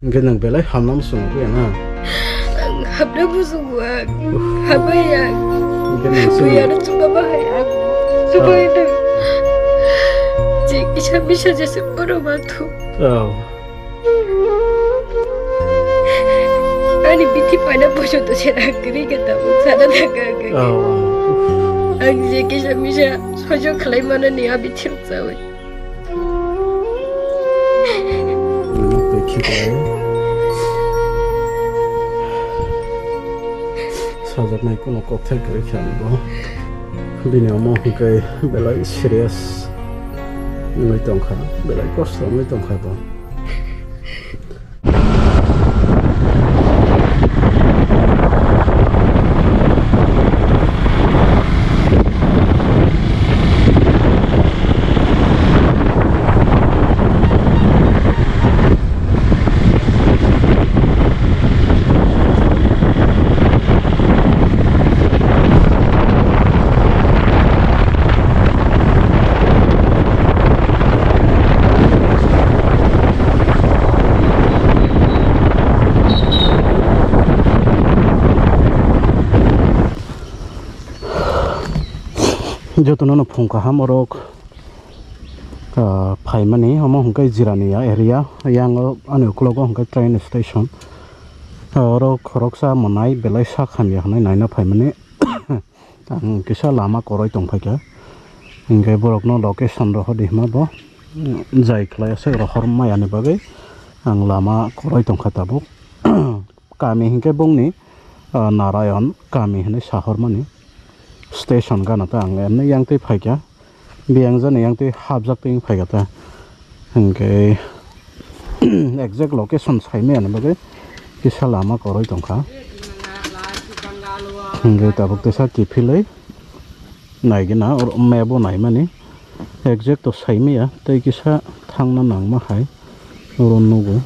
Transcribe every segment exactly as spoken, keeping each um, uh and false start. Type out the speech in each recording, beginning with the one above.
Hwnkhe nwng belai hamnam swngwi ya na? Ang hamnam swngwi ang. Hambai ang. Hwnkhe nwng swngwi. Hambai ano chukma bahai ang. Chukma ino. Je kisa misa jesa borok ma thu. Oh. Ani bithi paina poso to sera kri kata sana daga. Oh. Ang je kisa misa sojo khlai mana ni a bithi rok chawi. Twi khiklai. Sajaknai kuno kokthai kwrwi kha bo. Bini omo hwnkhe belai serious wngwi tongkha, belai kosto wngwi tongkha bo. Jotono no phung kaham orok, ah, phaimani, omo hwnkhe Jirania area, yang o ani ukologo hwnkhe train station. Ah, oro khoroksa mwnai belai sak hamya hwnwi naina phaimani. Ang kisa lama kwrwi tongphaikha, hwnkhe borokno location rohordi hwnma bo, mm, jai khlai aswk rohor maya ni bagwi ang lama kwrwi tongkha tabuk. Kami hinkhe bongni, ah, Narayon kami hinwi sahormani station gana ta ang emni yang twi phaikha, biyang jani yang twi hapjak twi phaikha ta. Hinkhe exact location saimaya ni bagwi kisa lama kwrwi tongkha. Hinkhe tabuk teisa kiphilwi naigina oro map o naimani. Exact to saimaya, tei kisa thangna nangma hai oro nugo.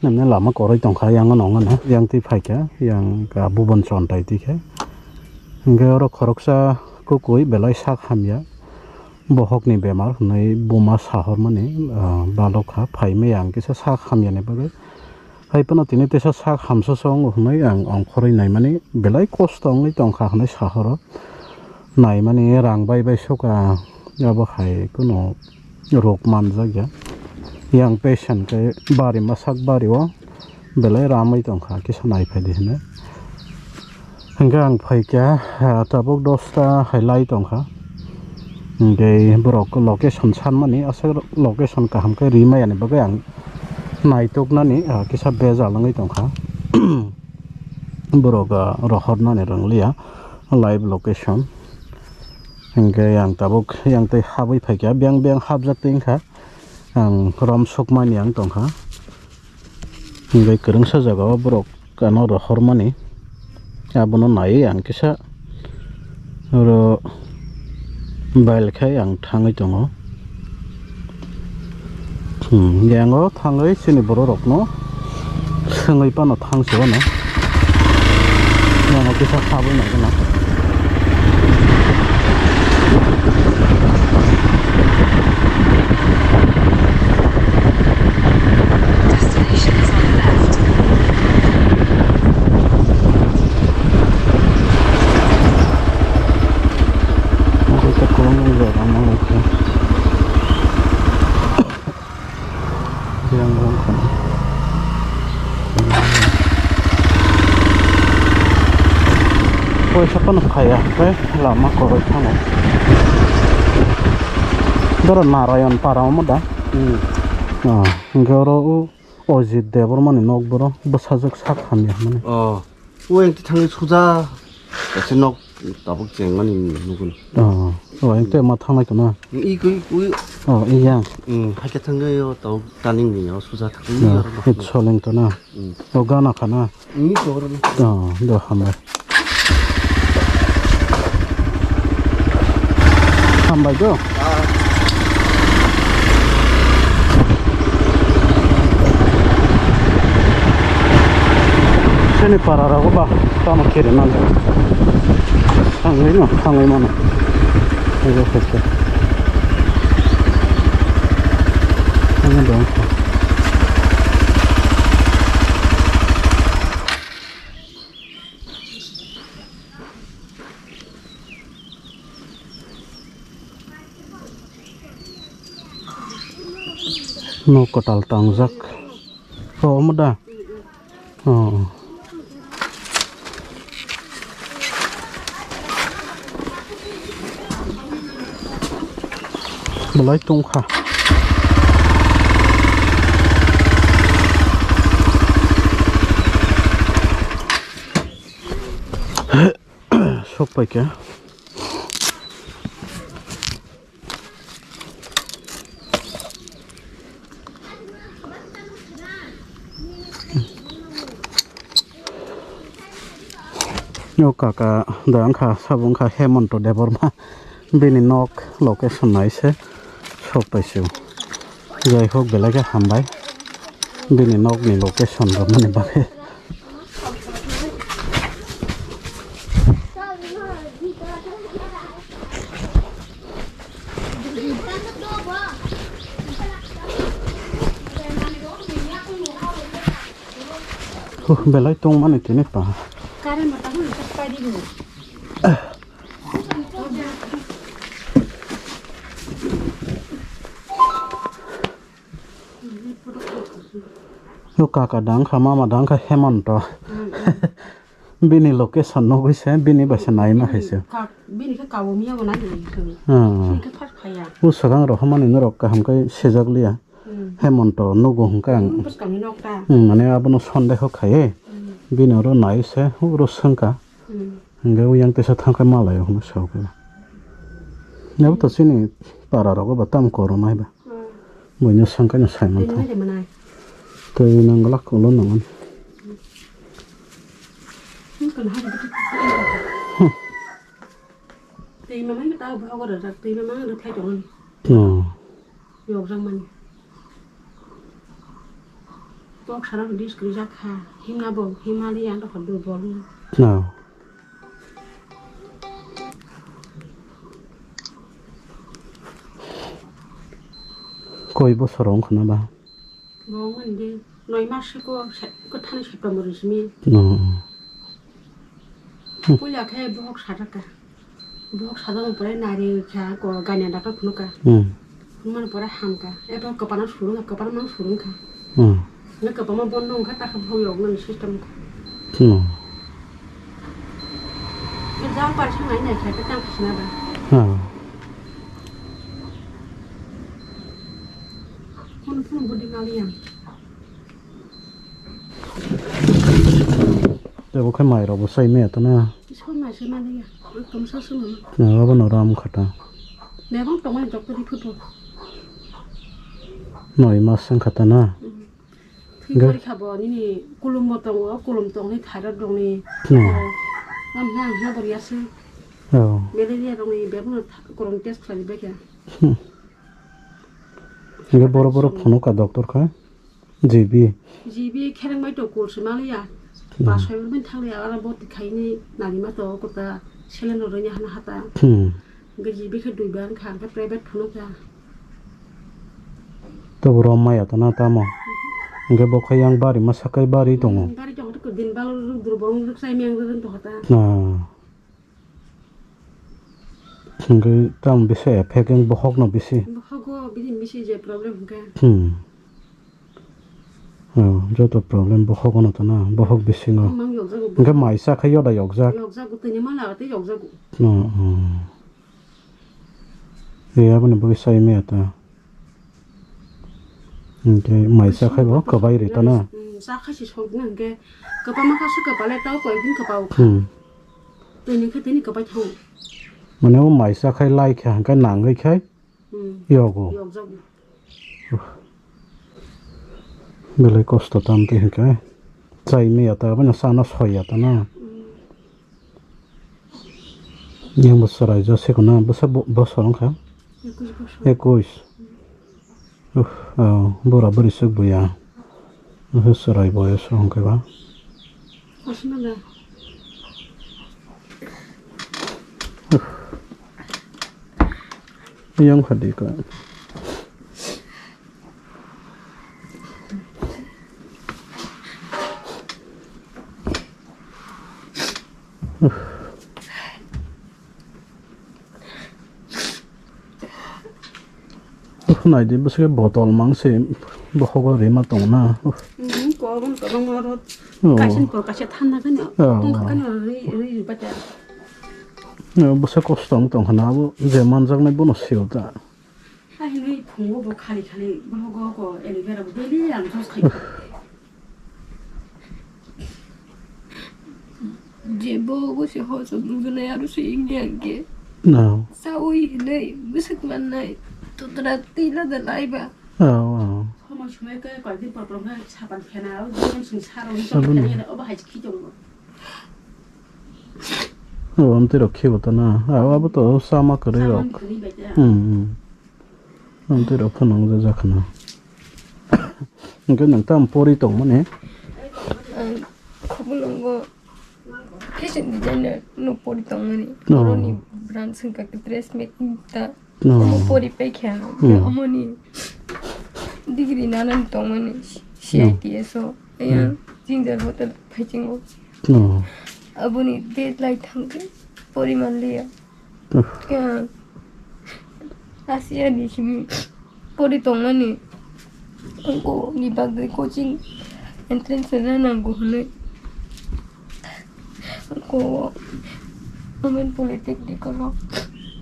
Nini lama kwrwi tongkha, yang no wngkha na, yang twi phaikha, yang ka bubon chontai twi khe. Hinkhe oro khoroksa kwkwi belai sak hamya, bohokni bemar hwnwi buma sahormani, ah, balokha, phaimaya ang kisa sak hamyani bagwi. Hai phano tini teisa sak hamsasa wngo hwnwi ang ongkhorwi naimani belai kosto wngwi tongkha hwnwi sahoro. Naimani rang bai bai suka, abo hai kheno rok manjakya. Yang patient khe bari ma sak bari o belai ramwi tongkha, kisa naiphai di hwnwi. Hinkhe ang phaikha, ah, tabuk dosta hai lai tongkha. Hinkhe borok location sanmani, aswk location kaham khe rimaya ni bagwi ang naituknani, ah, kisa bejal wngwi tongkha. Borok, ah, rohornani rwngliya live location. Hinkhe ang tabuk yang twi habwi phaikha, biyang biyang hapjak twi wngkha. Ang rom sukmani ang tongkha. Hinkhe kwrwngsa jagao borok ano rohormani, abono naiwi ang kisa oro bail khai ang thangwi tongo. Hmm, yango thangwi chini borok rokno swngwi phano thang se uanw. Yango kisa habwi nai gwnang. Destination is on the left. Ang kisa kwbangma jaga ma lai kha. Yang wng kha. Poisa phano phaiya, tei lama kwrwi thango. Doro Narayan para omo da? Hmm. Ah, hwnkhe oro o Ojit Debbarma ni nok boro bwsajwk sak hamya hwnmani. Oh, o engti thangwi suja kaisa nok tabuk chengmani nukun. Oh, o engti ma thanglai tona. I kui kui. Oh, iya. Hmm, hakhe thangwi o tabuk turning ni o suja thangwi. Oh, oro nok. Soleng tona. Hmm. O gana khana. Ni to oro. Oh, do hambai. Hambai do. Sini para rogo ba tamo kiri nang. Thangwi no, thangwi mano. Ego khaste. Ano dong. Nok kwtal tangjak. O, omo da? O. Belai tongkha. Sok paikha. O kaka da wngkha, sabo wngkha Hemonto Debbarma, bini nok location naise sok paisio. Jai hok, belai khe hambai bini nokni location rwmani bagwi. Huh, belai tongmani tini pa. Current mata hwn tak padi bo. O kaka da wngkha, mama da wngkha Hemonto. Bini location nugwi se, bini bai se naima hai se. Ka-, bini khe kawo miya bo nai ni. Hmm. Bini khe first phaiya. O swkang rok hamani norok kaham khe sejak liya. Hmm. Hemonto nugo hwnkha ang. Hmm, bwskangni nok ta. Hmm, mane abono sondeho khaye. Hmm. Bini oro nai se, oro swngkha. Hmm. Hingke o yang teisa thangkhe malai hwnwi sao khe. Abo to chini para rogo ba tam koronai ba. Hmm. Buino swngkhe no sai mantha. Twi nangwlak ulo nangani. Hmm. Twi mamai ta bhagor jak, twi mamai rwkhlai tongani. Hmm. Yokjakmani. Kok sana hwdis krijak kha. Himna bo, himali ang tokha durbol. No. Koi bosor wng khna ba? Bo wngmani de, noi mas ko, ko thani September simi. No. Puila khe bohok sajak kha. Bohok sajak pore nari kha ko ganya doctor phunu kha. Hmm. Phunumani pore ham kha. Ebo kwpana surung kha, kwpana mang surung kha. Hmm. Nge kwpama bondo wngkha, takha bohok yoknani system kha. Hmm. Jang parsing nai nai kha, tang khisna ba. Hmm. Phun phun budi ngali yang. Tei bo khe mai rok bo sai maya to na. Soi mai se mani ya. Tong sa sung. Na abo no ram khata. Mebang tong mai doctor di photo. Noi mas sang khata na. Thwi pori kha bo nini kulum bo tongo, kulum tong ni thairok dong ni. Hmm. Nam na na bor ya se. Oh. Malaria dong ni bebang no tha-, kulum test khlai bai kha. Hmm. Hingke boro boro phunuk ka doctor kha? G B. G B khereng bai to kul se maliya. Hmm. Ba soi bai thang ya, aro bo tikhaini nari ma to kota selen ro nya hana hata. Hmm. Hingke G B khe dui bar kha, hingke private phunuk ya. To bo rom maya to na tamo. Hingke bo kha yang bari ma sakai bari tongo. Hmm, bari tongo to din bal ru dur bong ru sai meng ru to hata. Na. Hingke tamo bisi effect wng bohok no bisi. Bohogo bini bisi je problem hingke. Hmm. Oh, joto problem bohok no to na, bohok bisingo. Mang yokjago. Hingke mai sa khe yoda yokjak. Yokjago, tini mana ate yokjago. No, oh. E aboni bagwi sai maya ta. Hwnkhe mai cha khai bo kwbai rwi tano. Hmm, cha khai se sok na hwnkhe kwbangma kha se kwbale tao koi din kwbao kha. Hmm. Tini khe tini kwbai thango. Mane o mai cha khai lai kha hwnkhe nangwi khai Hmm. Yogo. Yokjago. Belai kosto tam twi hwnkhe. Chai maya ta, aboni sana soya ta na. Hmm. Yang bo chwrai ja se kono, bwsa bo-, bosor wngkha. Ekus bosor. Ekus. Hmm. Uff, oh, bura buri swk buya. Uff, chwrai boyos wngkhe ba. Aswk na da. Uff. Yang phadi ka. Uff. Uff, naidi bwswk botol mang se bohogo rima tongo na. Uff. Mhm, kwbangma rot. Oh. Kaisa ni pore kaisa thanda khe no. Oh, tongkha khe no rwi, rwi, rwi bata. Oh, bwswk kosto wng tongkha na abo je manjaknai bono sio ta. Hai hinwi phungo bo khali khali bohogo ko aloe vera bo daily ang juice khai. Uff. Je bo bo se ho so dugdunai aro se ingya ge. No. Sa ui hinai bwswk mannai. Totra tila da lai ba. Oh, oh. Somoi somoi ke koi din por por ke sapan khena o din sing saro ni Sabun. Khena o bahai khi tongo. Oh, amtwi rok khibo to na. Ah, abo to sama kwrwi rok. Sama kwrwi bai ta. Hmm, hmm. Ang tei rok phano wngjajakha na. Hwnkhe nwng tamo pori tongmani? Ang Khumulwngo fashion designer no pori tongmani. Oh. Boroni branch wngkha khe dressmaking ta. Oh. Omo pori paikha. Hmm. Omoni degree nanani tongmani C I T S o. Hmm. Ayang Ginger Hotel phaichingo. Oh. Aboni deadline thangkhe pori manliya. Uff. Khe Asia ni simi pori tongmani. Angko ni bagwi coaching entrance rwna nango hwnwi. Angko Women Polytechnic o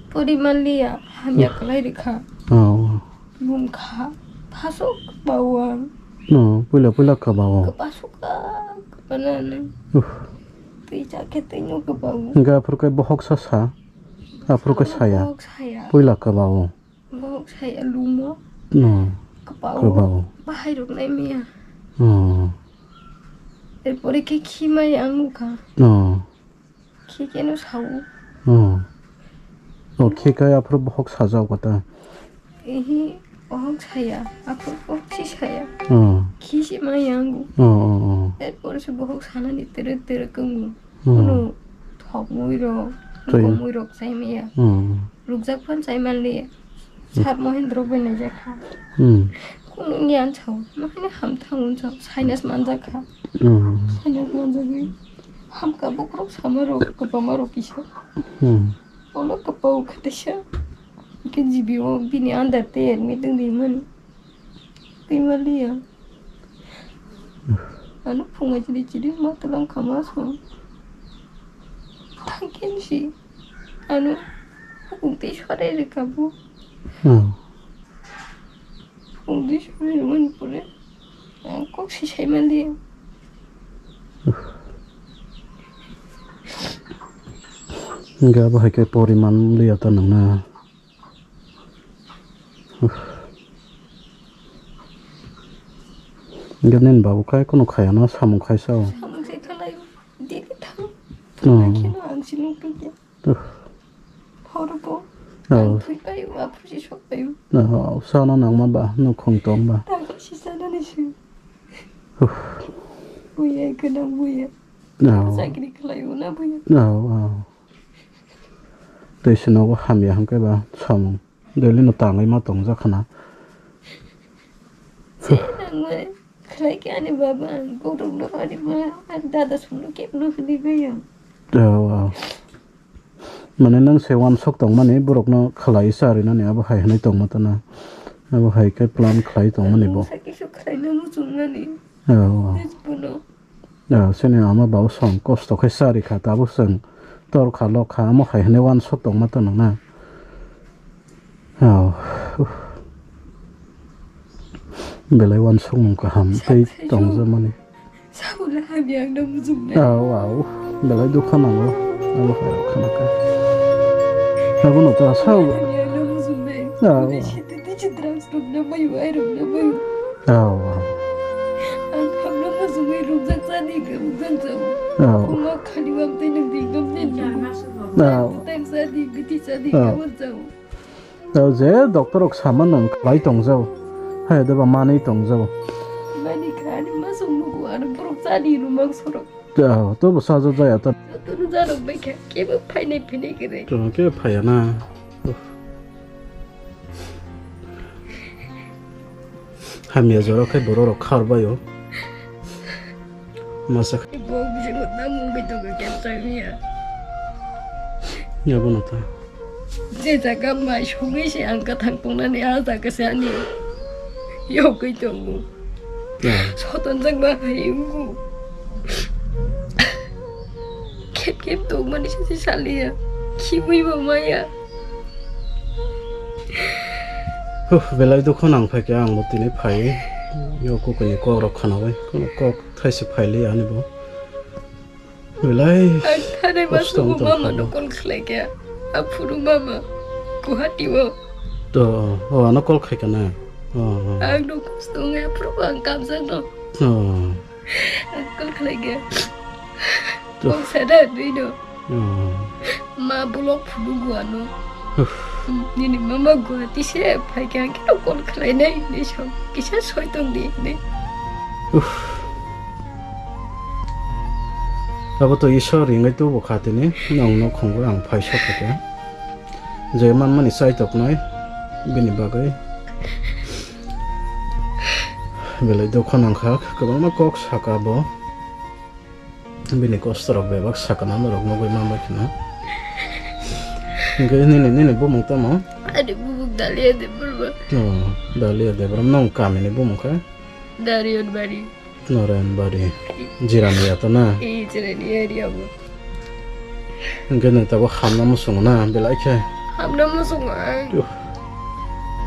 pori manliya hamya kwlai rwkha. Oh. Bumkha phasok bao ang. No, puila puila kwbao. Kwbasok kwbanani. Uff. Twi chakhe twi no kwbao. Hwnkhe aphuru khe bohok sa sa. Aphuru khe saya. Bohok saya. Puila kwbao. Bohok saya lumo. No. Kwbao. Kwbao. Bahai rok nai miya. No. Erpore khe khimai ang nukha. No. Khikeno sao. Oh. Oh, khikai aphuru bohok sajao kata. Ehi, bohok saya, aphuru bohok si saya. Oh. Khisi maya angu. Oh, oh, oh. Erpore se bohok sanani tere tere kangu. Oh. Kuno thokmui rok, tei komui rok sai maya. Oh. Rukjak phan sai manliya. Sir Mohendro bai naijakha. Hmm. Kunu ni ang sao, mahani ham thangun sao, sinus manjakha. Hmm. Sinus manjagwi hamka bokrok sama rok, kwbangma rok kisa. Hmm. Ono kwpao khatisa. Hwnkhe G B o bini under tei admit wngwi mani. Twi manliya. Ano phungai chiri chiri ma twlang kha ma song. Thangkhe si. Ano hukung tei sorai rwkha bo. Hmm. Hukung tei sorai rwmani pore ang kok si sai manliya. Hwnkhe abo hai khe pori manliya ta nwngna. Hwnkhe nini babu khe kunu khayana samung khaisa o. Samung se khalai o. Dili thang. Oh. Thang kheno ang si nukgwi khe. Uff. Horo bo. Oh. Ang thwi pai o, aphuru si sok pai o. Oh, sana nangma ba, nukhung tong ba. Tang si sana ni si. Uff. Buya, gwnang buya. Oh. Chakri khlai o na buya. Oh, oh. Tei se nogo hamya hwnkhe ba samung daily no tangwi ma tongjakha na. Se nangmani khlai khe ani baba ang borok no ani ma ani dada songno kebo no hwnwi bai ang. Oh, oh. Mane nwng se uansuk tongmani borok no khlai sa rinani abo hai hwnwi tongma tana abo hai khe plan khlai tongmani bo. Ang sa kisu khlaina muchungmani. Oh, oh. Bono. Ah, chini ama baba song kosto khe chari kha, tabuk chwng tor kha, lok kha, amo hai hwnwi uansuk tongma tong nang na. Ah, uff. Belai uansukmung kaham tei tongjamani. Sabula hamya ang no mujung nai. Au, au. Belai dukha nango. Abo hai rok khana kha. Abono ta sao. Hamya ang no mujung nai. Au, au. Siti ti chidra sruk na mayu, ai rok na mayu. Au, au. Ang hamno mujung nai, ruk jak sani ka, ruk jak jau. Au. Kuma khani wam tei nang di gam nen. Au. Tang sadi, biti sadi, au, ka wal jau. Tao je doctor rok sama nang khlai tongjao, hai de ba manwi tongjao. Mani kha ani masong nugo, ano borok chani rumang sorok. Tao to bo sajak jaya ta. Jotono jarok bai kha, kebo phainai phinai kwrwi. To ke phaya na. Hamya jora khe borok rok khar baio. Masa khe. Bo bisingo tamung bai tongo khe changya. Abono ta. Je jaga mai sogwi se ang kwthang tongnani, a jaga se ani yogwi tongo. Ya. Sotonjak ba hai wngo. Khep khep tongmani se se saliya. Khiui bo maya. Huh, belai dukhu nang phaikha, ang bo tini phai. Yo kukuini kok rok khnaui, kuno kok thaisa phaili ani bo. Belai ang thanai kosto masuk wng tong mama kha no bo. Call khlai kha. Aphuru mama Guwahati o. To, o ano call khai kana. O, o. Ang no kosto ngai aphuru ang kamjak no. O. Ang call khlai kha. To. Kok sada dui no. Oh. Ma bulok phunuk guano. Uff. Nini mama Guwahati se phai kha, ang khe call khlai nai hinwi sa, kisa soi tong di hinwi. Uff. Abo to Isor ringwi tubu kha tini, nong nokhungo ang phai sok kha khe. Je manmani chai tok nai bini bagwi. Belai dukha nang kha, kwbangma kok saka bo. Bini kosto rok bebak sakana norok nugwi manbai khna. Hingke nini, nini bumung tamo? Ani bumung Dalia Debbarma. Oh, Dalia Debbarma. Nong kamini bumung khe? Narayanbari. Narayanbari. Jirani ya to na? Eh, jirani area bo. Hingke nini tabo hamna musungo na, belai khe? Hamna musungo ang. Yuh.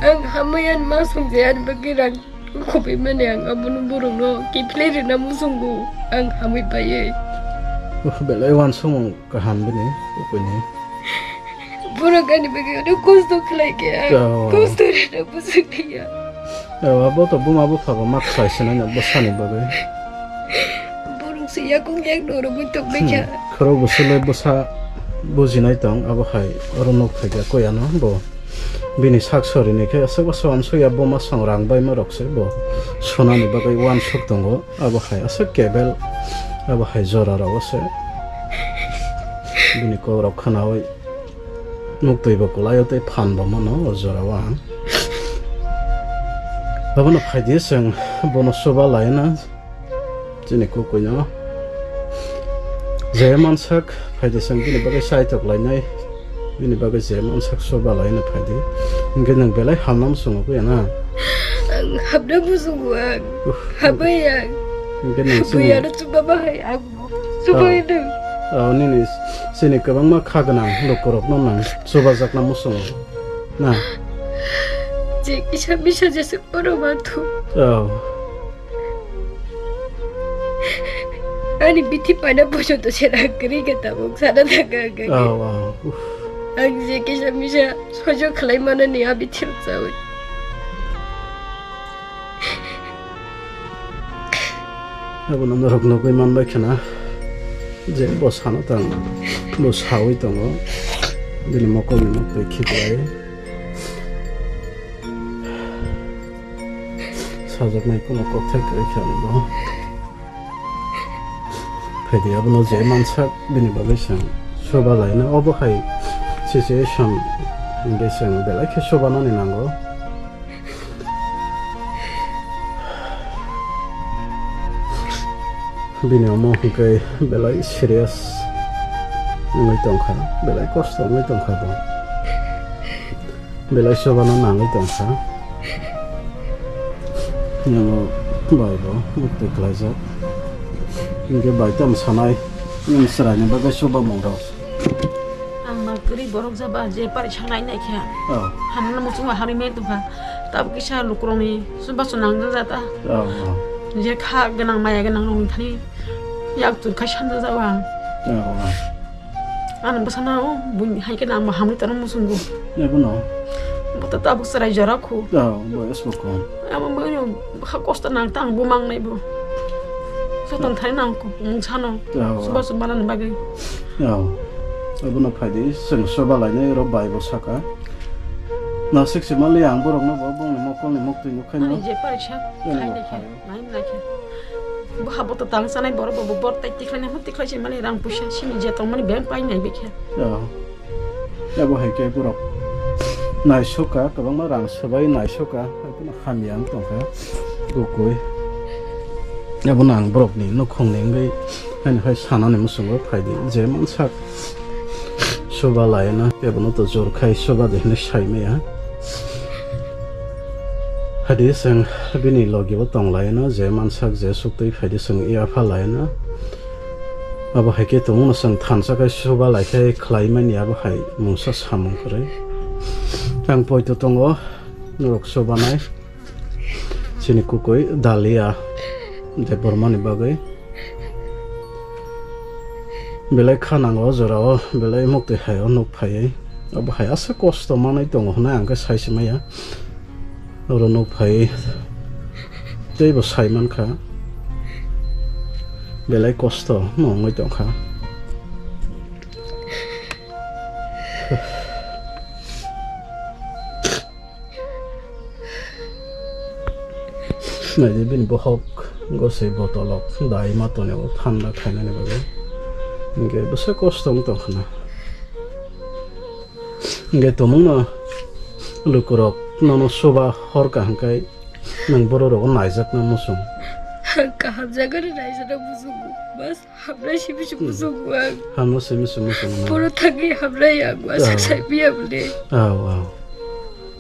Ang hamya ma songja ani bagwi rang Khoboi mani ang abono borokno kiphilwi rwna muchungo ang hamwi paiwi. Oh, belai uansukmung kaham bini, buini. Borok ani bagwi onek kosto khlai khe ang. Oh. Kosto rwna muchung khe ya. Oh, abo to buma bupha bo ma khlai sinai no bwsani bagwi. Borok se yakung yak norogwi tongbai kha. Hmm. Khorok bwswlwi bwsa bujinai tong, abo hai oro nuk phaikha koi ano bo. Bini sak sorini khe aswk aswk amsuk ya buma song rang baima rok se bo sonani bagwi uansuk tongo, abo hai aswk kebel, abo hai jora rogo se bini kok rok khnaui muktwi bo kwlaio tei phan bo mano o jora o ang. Abono phaidi chwng bono chuba laina. Chini kukuino je mansak phaidi chwng bini bagwi saitok lainai, bini bagwi je mansak chuba laina phaidi. Hingke nwng belai hamnam chwngno kuya na? Ang hamnam muchungo ang. Uff. Habai ang. Hingke nwng chini buya no chuba bahai ang. Chubai nwng. Oh, nini chini kwbangma kha gwnang lukurokno nwng chubajakna muchungo na? Je kisa misa jesa oro manthu. Oh. Ani bithi paina pojoto se rang kwrwi khe tabuk sana thangkha ang khe. Aw, aw. Uff. Ang je kisa misa soijo khlai manani a bithi rok chaui. Abono norok nugwi manbai khna je bo sana tang bo saui tongo bini mokolni muktwi khiklai. Sajaknai kuno kokthai kwrwi khe ani bo. Phaidi abono je mansak bini bagwi chwng chuba laina obo hai situation hingke chwng belai khe chubanani nango. Bini omo hingke belai serious wngwi tongkha, belai kosto wngwi tongkha bo. Belai chubano nangwi tongkha. Yango bai bo muktwi klaijak. Hingke bai tamo sanai, nwng chwraini bagwi chubamung rok. Ang ma kwrwi borok jaba je pari sanai nai khe. Oh. Hamno muchungma harwi me tongkha. Abo kisa lukurokni chubachu nangjak jata. Oh, oh. Je kha gwnang maya gwnang rokni thani yak tur khai sanjak jago ang. Oh, oh. Ani bwsano buini hai khe nang bo hamwi tongna muchungo. Ebono. Bo to tabuk chwrai jora khu. Oh, bo esbo kho. Abo bo ha kosto nang tang bo mang nai bo. Joton thani nang ko mung sano. Oh, oh. Chubachu manani bagwi. Oh. Abono phaidi chwng chuba lainai oro bai bo saka. Nasik se mali ang borokno bo bongni mokolni moktwi nukhaino. Ani je paisa, ani khaina bo khe, khaio. Naina khe. Bo habo to tang sanai borok bo, bo bor tai tikhlai nai, tikhlai se mali rang puisa sini je tong mani bank pai nai be khe. Ya. Ya bo hai khe borok naisoka, kwbangma rang swbai naisoka, abono hamya wng tongkha, bukui. Abono ang borokni nukhungni wngwi haino hai sanani muchungo phaidi, je mansak. Chuba laina, kebono to jor khai chuba de hinwi sai maya. Hadi chwng bini logi bo tong laina, je mansak je suktwi phaidi chwng yapha laina. Abo hai khe tongmano chwng thansa khai chuba lai khai khlai mani abo hai mungsa samung kwrwi. Ang poito tongo norok chubanai. Chini kukui Dalia Debbarmani bagwi. Belai kha nango o jorao, belai muktwi hai o nuk phaiwi. Abo hai aswk kosto manwi tongo hwnwi ang khe sai se maya. Oro nuk phaiwi teibo sai mankha. Belai kosto no wngwi tongkha. Naidi bini bohok gosoi botolok dai ma tonio thanda khainani bagwi. Hinkhe bwswk kosto wng tongkha na. Hinkhe tumungno lukurok nono chuba hor kaham khai nwng borok rogo naijakna muchung. Kaham jaga ni naijakna muchungo. Bas. Hamnai simi se muchungo ang. Hamno simi se muchungo na. Bono thangwi hamnai ang, ah, wasak sai piya bole. Aw, aw.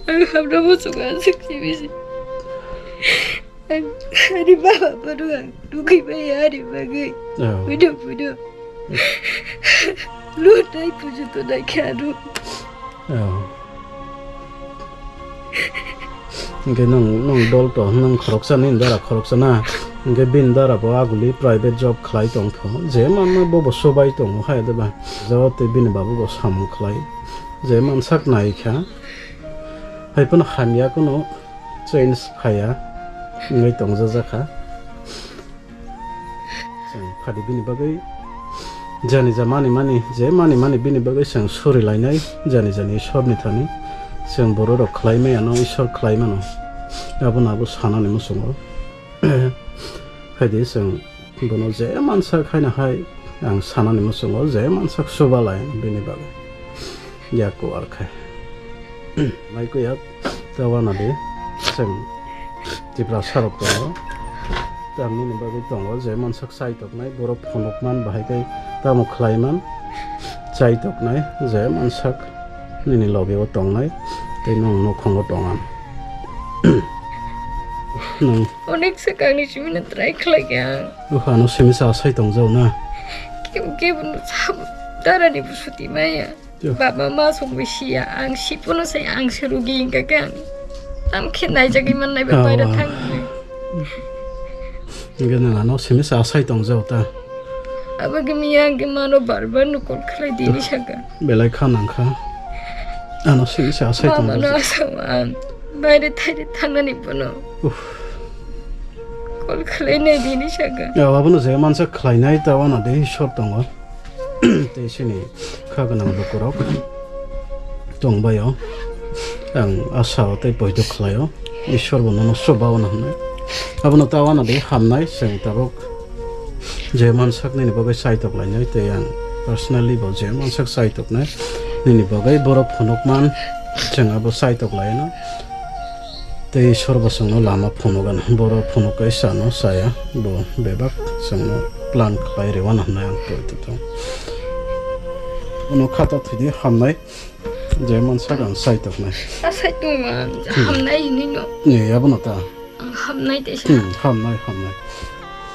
Ang hamno muchungo ang simi se. Ang ani baba bono ang nugwi maya ani bagwi. Aw. Buino, buino. Lunai puju tonai khe ano. Aw. Hinkhe nwng, nwng dol to, nwng khoroksa, nini dara khoroksa na. Hinkhe bini dara bo aguli private job khlai tong pho. Je manma bo bo sobai tongo hai de ba. Jao tei bini babu bo samung khlai. Je mansak nai kha. Hai phano hamya kuno change phaiya. Wngwi tongjajakha. Chwng phadi bini bagwi jani ja mani mani, je mani mani bini bagwi chwng suri lainai, jani jani Ishwarni thani. Chwng borok rok khlai maya no Ishwar khlai mano. Abono abo sanani muchungo. Haidi chwng bono je mansak haino hai ang sanani muchungo, je mansak chuba lai bini bagwi. Yaku ar khai. Mai kuya. Tei uanadi chwng Tiprasa rok tongo. Tei ang nini bagwi tongo je mansak chai toknai, borok phunukman bahai khe tamo khlaiman chai toknai je mansak nini loge o tongnai tei nwng nukhungo tongan. Nwng onek swkangni simi no try khlai kha ang. Uha no simi sa sai tongjao na. Kebo kebo no sabo darani bo suti maya. Yo. Baba ma songwi siya, ang sipono sai ang se rugi hingka khe ang. Tam khe naijagwi mannai ba. Awa. Baira thangwi. Hingke nang ano simi sa asai tongjao ta. Abo gimi yang gimano bar bar no call khlai dini saka. Belai kha nang kha. Ano simi sa asai tongjao. Mama no asao ang. Baire thaire thangnani bono. Uff. Call khlai nai dini saka. Ya, abono je mansa khlai nai ta wana de sor tongo. Tei sini kha gwnang lukurok tongbaio. Ang asa o tei poito khlaio. Ishwar bo nono swbao no hwnwi. Abono ta wana de hamnai chwng tabuk je mansak nini bagwi chaitok lainai tei ang personally bo je mansak chaitok nai nini bagwi borok phunukman chwng abo chaitok laino. Tei Ishwar bo chwngno lama phunukgano, borok phunuk kaisa no chaya, bo bebak chwngno plan khlai rwna hwnwi ang poito tong. Uno khata thwidi hamnai, je mansak ang chai toknai. Ta sai tongma, hmm, hamnai hinwi no. Ni abono ta. Ang hamnai tei sa. Hmm, hamnai, hamnai.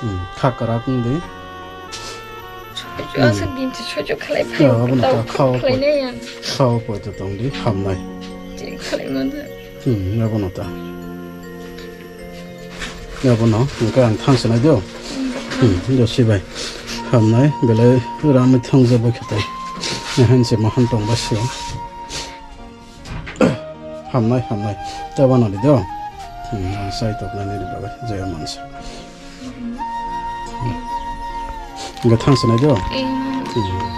Hmm, kha kwrak wngdi. Sojo, hmm, aswk din se sojo khlai phai. Ya, abono ta khao khlai nai ang. Khao poito tongdi, hamnai. Je khlai manja. Hmm, yabono ta. Yabono, hwnkhe ang thang sanai do. Hmm, do sibai. Hamnai, belai rami thang jabo khetai. Nehan se mahan tong ba sio. Hamnai, hamnai. Tabana di do. Hmm, ang sai tok nani di babai. Jaya mansa. Hmm. Hwnkhe thang sanai do. Hmm.